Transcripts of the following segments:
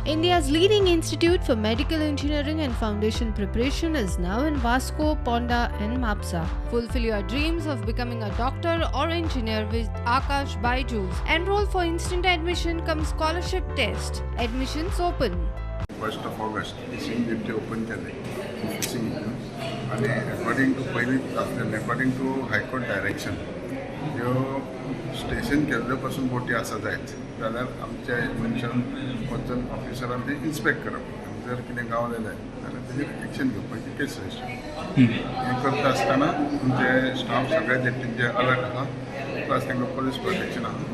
India's leading institute for medical engineering and foundation preparation is now in Vasco, Ponda, and Mapsa. Fulfill your dreams of becoming a doctor or engineer with Akash Byju's. Enroll for instant admission cum scholarship test. Admissions open. First of August fishing jetty open केले fishing हितून आनी एकॉर्डींग two पयलींच आसलेलें, according to high court direction, ह्यो station केल्ले पासून बोटी आसा जायत जाल्यार आमच्या मनशान वचून ऑफिसरान ते इन्स्पेक्ट करप आनी जर कितें गावलें जायत जाल्यार तेजेर एक्शन घेवपाची, केस रजिस्टर. हें करता आसतना आमचे स्टाफ सगळ्या जेटींचे अलर्ट आहा, प्लस तांकां पोलीस प्रोटेक्शन आहा.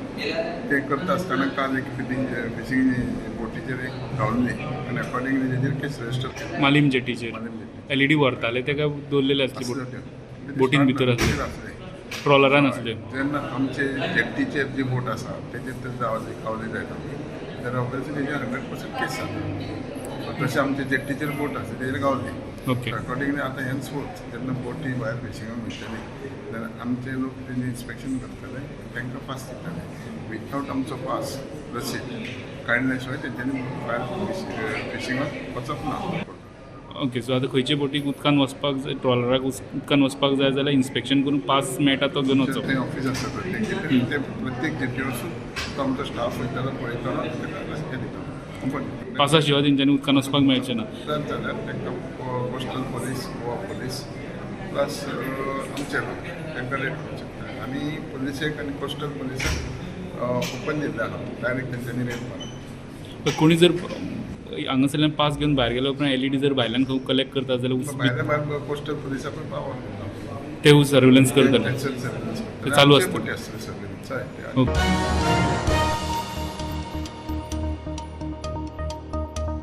ते करता आसतना काल एक फिशींग बोटीचेर एक गावल्ली आनी अकॉर्डिंगली तेजेर केस रजिस्टर केली. मालीम जेटीचेर? मालीम जेटी. एलईडी व्हरताले ते काय दवरलेले आसले आसले बोट ते. बोटीन भितर आसले? आसले. ट्रॉलरान आसले? जेन्ना आमचे जेट्टीचेर जी बोट आसा तेजेर तर गावली गावली जायत जाल्यार ऑब्वियसली तेजेर 100% केस जाता. सो तशें आमचे जेट्टीचेर बोट आसा तेजेर गावली. अकॉर्डिंगली आतां हेन्सफोर्थ जेन्ना बोटी भायर फिशिंगाक वयतली जाल्यार आमचे लोक तेजें इन्स्पेक्शन करतले, तांकां पास दितले. विथआवट आमचो पास रसीद काडल्या शिवाय तेंच्यांनी भायर फिशिंगाक वचप ना. ओके, सो आतां खंयचे बोटीक उदकान वचपाक जाय, ट्रॉलराक उदकान वचपाक जाय जाल्यार इन्स्पेक्शन करून पास मेळटा तो घेवन वचप. थंय ऑफीस आसता प्रत्येक जेटीर, ते प्रत्येक जेटीर वचून तो आमचो स्टाफ वयतलो, पळयतलो, ताका हें दितलो, ओपन. पासा शिवाय तेंच्यांनी उदकान वचपाक मेळचें ना. जाल्यार तांकां coastal police, Goa police plus आमचे लोक तांकां रेड करूंक शकता. आनी पुलिसेक आनी कोस्टल पुलिसाक ओपन दिल्लें आहा, डायरेक्ट तेंच्यांनी रेड मारप. पण कोणी जर हांगासरल्यान पास घेवन भायर गेल्या उपरांत एलईडी जर भायल्यान खंय कलेक्ट करता जाल्यार भायल्या भायर कोस्टल पुलिसा पण पावर ते सर्वेलन्स करतले? सर्वेलन्स. ते चालू आसता. बोटी आसतले सर्वेलन्स. ओके.